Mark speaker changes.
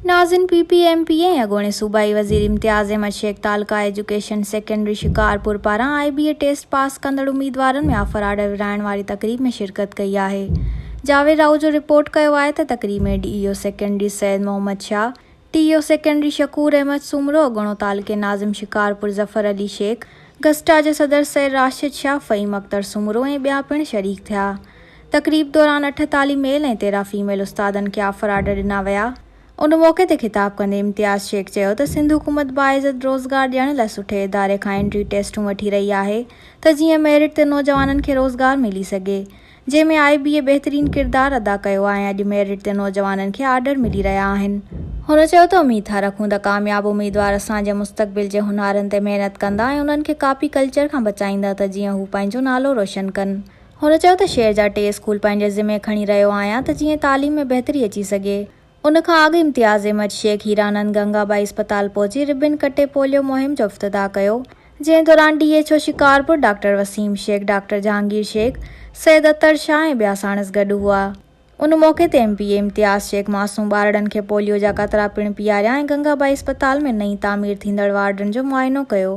Speaker 1: ناظم P P M P A ۽ اڳوڻي صوبائي وزير امتياز احمد شيخ تعلقه ايجوڪيشن سيڪنڊري شڪارپور پاران آء بي اي ٽيسٽ پاس ڪندڙ اميدوارن ۾ آفر آرڊر ورهائڻ واري تقريب ۾ شرڪت ڪئي آهي. جاويد راهوجو رپورٽ ڪيو آهي ته تقريب ۾ D E O secondary Syed Muhammad Shah, T E O secondary Shakoor Ahmed Soomro, اڳوڻو تعلقي ناظم شڪارپور ظفر علي شيخ، گسٽا جي صدر سيد راشد شاهه، فهيم اختر سومرو ۽ ٻيا پڻ شريڪ ٿيا. تقريب دوران 48 ميل ۽ 13 فيميل استادن کي آفر آرڊر ڏنا ويا. ان موقعي تي خطاب ڪندي امتياز شيخ چيو ته سنڌ حڪومت باعزت روزگار ڏيڻ لاء سٺي اداري کان انٽري ٽيسٽون وٺي رهي آهي ته جيئن ميرٽ تي نوجوانن کي روزگار ملي سگهي جنهن ۾ آء بي اي بهترين ڪردار ادا ڪيو آهي ۽ اڄ ميرٽ تي نوجوانن کي آرڊر ملي رهيا آهن. هن چيو ته اميد ٿا رکون ته ڪامياب اميدوار اسان جي مستقبل جي هونهارن تي محنت ڪندا ۽ انهن کي ڪاپي ڪلچر کان بچائيندا ته جيئن هو پنهنجو نالو روشن ڪن. هن چيو ته شهر جا ٽي اسڪول پنهنجي ذمي کڻي رهيو آهيان ته جيئن تعليم ۾ بهتري اچي سگهي. ان کان اڳ امتياز احمد شيخ هيرانند گنگابائي اسپتال پهچي ربن ڪٽي پوليو مهم جو افتتاح ڪيو، جنهن دوران D H O Shikarpur doctor Waseem Shaikh, doctor Jahangir Shaikh, Syed Athar Shah ۽ ٻيا ساڻس گڏ هئا. ان موقعي تي M P A Imtiaz Shaikh معصوم ٻارڙن کي پوليو جا قطرا پڻ پياريا ۽ گنگابائي اسپتال ۾ نئين تعمير ٿيندڙ وارڊن جو معائنو ڪيو.